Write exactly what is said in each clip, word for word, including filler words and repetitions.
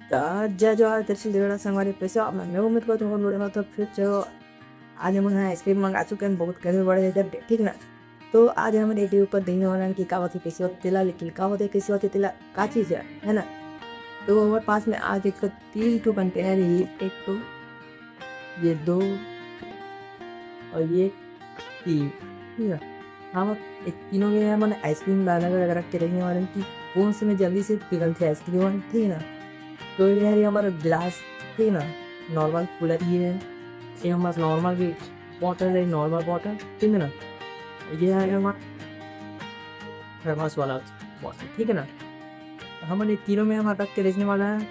त जय जोहार, दर्शन देवड़ा संगवारी, कैसे हो आप मन? मैं उम्मीद करता हूँ, बहुत बढ़िया हो। तो फिर चलो, आज हमन ह आइसक्रीम मंगा चुके हैं, बहुत गर्मी बढ़ गई है, ठीक ना? तो आज हमन एटी ऊपर देखने वाला है कि का होथे, कैसे होथे तेला, लेकिन का होथे, कैसे होथे तेला, का चीज़ है, है ना? तो हमारे पास में आज एक तीन ठो कंटेनर है, एक तो ये दो और ये तीन, ठीक है। हम ये तीनों में हमन आइसक्रीम अलग अलग रख के देखने वाले हैं कि कौन से में जल्दी से पिघलथे आइसक्रीम, ठीक है ना? तो ये है हमारा गिलास, ठीक है ना, नॉर्मल कूलर ये है, ये हमारा नॉर्मल भी बॉटल है, नॉर्मल बॉटल, ठीक है ना? ये है हमारा थर्मस वाला बॉटल, ठीक है ना? हमन ये तीनों में हम रख के देखने वाला है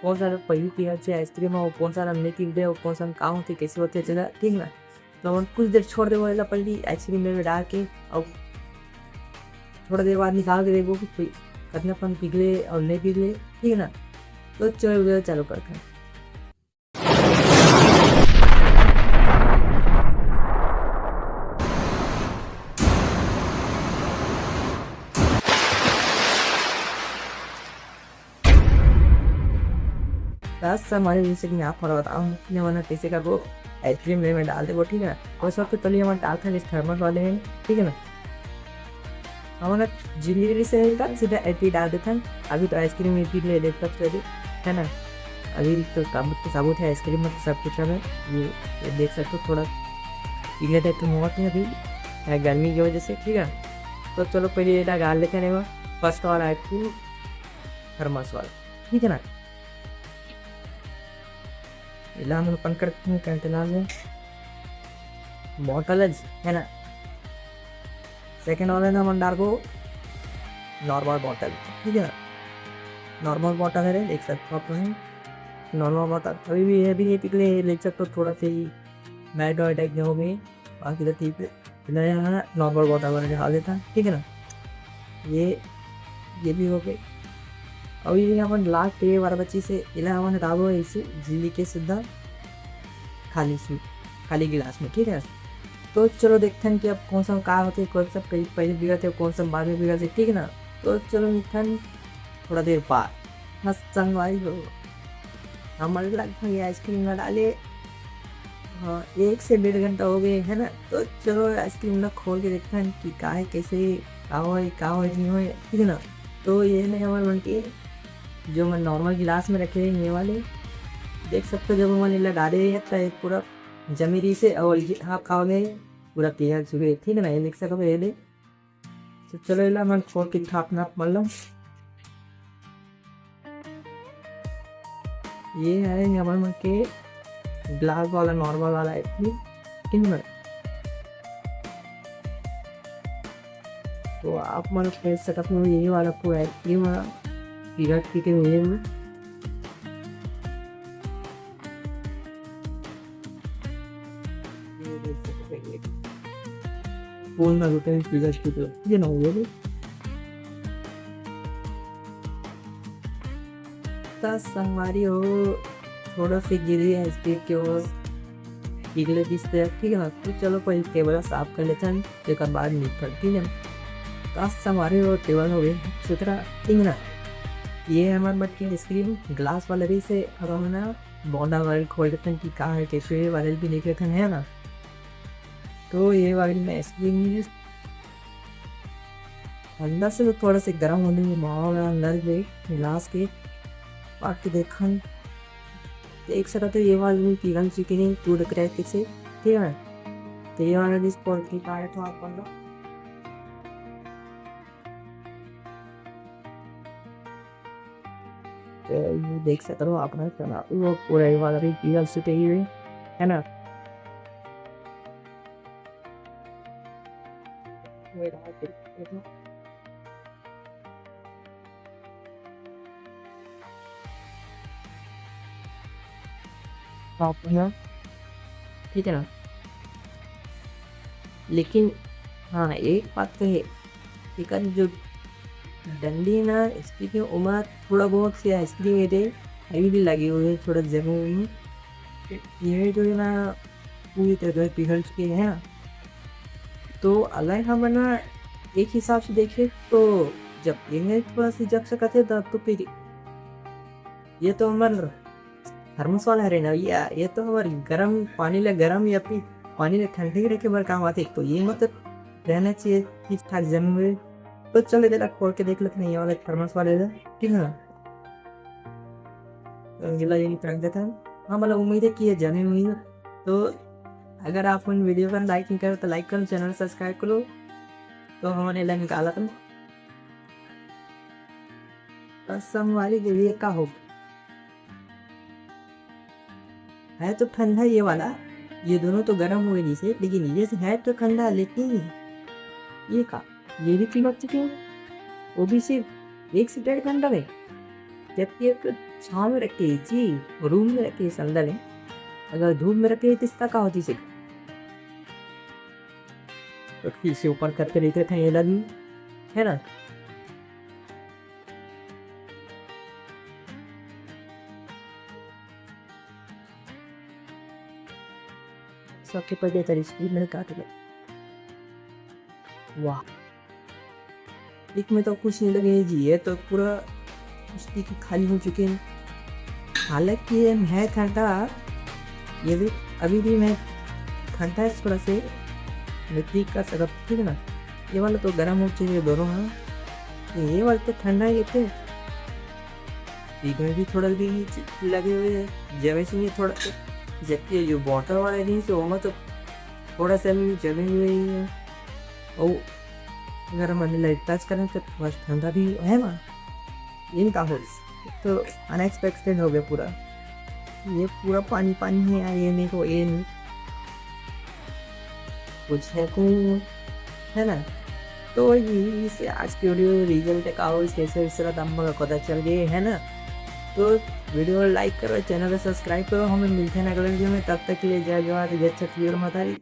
कौन सा पहली पिघलथे आइसक्रीम और कौन सा नहीं पिघलथे और कौन सा का होथे, कैसे होथे, चला, ठीक ना? तो हमन कुछ देर छोड़ देबो एला पहली आइसक्रीम में डाल के, और थोड़ा देर बाद निकाल के देखबो कि पि-, कितना पन पिघले और नहीं पिघले, ठीक है ना? तो चलो, वीडियो चालू करते हैं। बस हमारे जैसे कि मैं आप लोग बताऊँ कि हमन कैसे करबो, आइसक्रीम में डाल देबो, ठीक है ना? और सबसे पहले हमन डालते हैं इस थर्मस वाले में, ठीक है ना? हमन झिल्ली से नहीं डाल, सीधा एटी डाल देते हैं। अभी तो आइसक्रीम में भी ले लेते हैं, है ना? अभी तो साबुत के साबुत है, आइसक्रीम में तो सब कुछ है। ये, ये देख सकते हो, थोड़ा पीले टाइप का हुआ था अभी, है, गर्मी की वजह से, ठीक है। तो चलो पहले ये डाल लेते हैं फर्स्ट वाला आइसक्रीम, थर्मस वाला, ठीक है ना? एला हमन ओपन करते हैं कंटेनर में। बॉटल है, है ना? सेकंड वाले में हमन डालबो नॉर्मल बॉटल, ठीक है ना? नॉर्मल बॉटल है रे, देख सकते हो आप लोग। नॉर्मल बॉटल अभी भी है, भी नहीं पिघले, देख सकते हो, थोड़ा सा ही मैट और टाइप के हो गए, बाकी तो ठीक है। तो मैं यहाँ नॉर्मल बॉटल वाले दिखा देता, ठीक है ना? ये, ये भी हो गए। अब ये हमन लास्ट ये वाला बच्ची से, इला हमन हटाबो ऐसे झिल्ली के सीधा खाली इसमें, खाली गिलास में, ठीक है। तो चलो देखते हैं कि अब कौन सा का होते, कौन सा पहले, पहले बिगड़ते, कौन सा बाद में बिगड़ते, ठीक है ना। तो चलो मिलते हैं थोड़ा देर बाद। हाँ संगवारी हो, हमन लगभग ये आइसक्रीम ला डाले, हाँ, एक से डेढ़ घंटा हो गए, है ना। तो चलो आइसक्रीम ला खोल के देखते हैं कि का है, कैसे, का होए, का होए, नहीं होए, ठीक है ना। तो ये नहीं हमारे मन के जो मैं नॉर्मल गिलास में रखे हैं, ये वाले, देख सकते हो, जब हमन इला डाले हैं, तो ये पूरा जमी रही से, और ये हाफ खाओगे, पूरा पिघल चुके, ठीक है ना। ये देख सकते हो, ये ले। तो चलो, इला हमन खोल के थाप नाप मतलब, ये है हमर मन के ग्लास वाला, नॉर्मल वाला आइसक्रीम, ठीक है। तो आप मन के सेटअप में यही वाला पूरा आइसक्रीम है, पीरियड पी के मिले में। ये देख सकते हैं, ये कौन ना होता है, पीरियड पी के, ये ना हो गया। त संगवारी हो, थोड़ा से गिरी है स्पीड के ओर, पिघले दिसते हैं, ठीक है ना। तो चलो पहले टेबल साफ कर लेते हैं, तेकर बाद निकल, ठीक है। त संगवारी हो, टेबल हो गई सुथरा, ठीक है ना। ये हमारे मटकी आइसक्रीम ग्लास वाला रही से, अब हम ना बॉन्डा वाले खोल लेते हैं कि कहाँ है, कैसे वाले भी देख लेते हैं, है ना। तो ये वाली मैं आइसक्रीम अंदर से तो थोड़ा सा गर्म होने में माहौल है, अंदर में गिलास के, बाकी देखन, देख सकते हो, ये वाला भी पिघल चुकी नहीं, टूट क्रैक से, ठीक है। तो ये वाला भी स्पॉट की पाए तो आप बंदा। तो ये देख सकते हो, आपने सुना, वो पूरा ये वाला भी पिघल चुकी हुई है, है ना। ये रहा, देख सकते हो। पापड़ ना, ठीक है ना। लेकिन हाँ, एक बात तो है, एकर जो डंडी ना, इसकी जो उमा थोड़ा बहुत सी आइसक्रीम ये दे, अभी भी लगी हुई है, थोड़ा जमी हुई है। ये जो है ना, पूरी तरह पिघल चुकी है ना। तो अगर हम ना एक हिसाब से देखें तो जब ये थोड़ा सी जम सकते हैं, तब तो फिर ये तो हमर थर्मस वाला हरे ना भैया, ये तो हमर गरम पानी ले गरम या फिर पानी ले ठंडा ही रखे बर काम आथे। तो ये मत रहना चाहिए ठीक ठाक जमे हुए। तो चलो, इधर खोल के देख लेते हैं ये वाला थर्मस वाले ला, ठीक है ना? तो ये ला यहीं रख देते हैं। हाँ, मतलब, उम्मीद है कि ये जमे हुई है। तो अगर आप उन वीडियो का लाइक नहीं करो तो लाइक करो, चैनल सब्सक्राइब करो। तो हमन एला निकालत हन। कसम वाली देवी का हो। है तो ठंडा ये वाला, ये दोनों तो गर्म हुए जैसे, लेकिन ये से है तो ठंडा, लेकिन ये का, ये भी चिपक चुके हैं, वो भी सिर्फ एक से डेढ़ घंटा में। जबकि एक छाँव में रखे जी, रूम में रखे संदल है, अगर धूप में रखे तो इसका का होती से। तो फिर से ऊपर करके देख लेते हैं ये लगी, है ना? सबके पहले तरी स्पीड में काट ले। वाह, एक में तो कुछ नहीं लगे जी, ये तो पूरा स्टिक खाली हो चुके हैं। हालांकि ये है ठंडा, ये भी, अभी भी मैं ठंडा है थोड़ा से, मैं ठीक कर सकता, ठीक है ना? ये वाला तो गर्म हो चुके हैं दोनों, हाँ। ये वाला तो ठंडा है, ये तो इसमें भी थोड़ा भी लगे हुए हैं, जमे से नहीं थोड़ा, जबकि जो बॉटल वाला नहीं, तो वो तो थोड़ा सा भी जमे हुए ही है। और अगर हमने लाइट टच करें तो थोड़ा ठंडा भी है वहाँ। ये का हो, तो अनएक्सपेक्टेड हो गया पूरा। ये पूरा पानी पानी है यार, ये नहीं को, ये नहीं कुछ है को, है ना? तो ये इसे आज के वीडियो रिजल्ट का हो, कैसे इस तरह दम का पता चल गए, है ना? तो वीडियो को लाइक करो, चैनल को सब्सक्राइब करो। हमें मिलते हैं अगले वीडियो में, तब तक के लिए जय जोहार, जय छत्तीसगढ़ माता दी।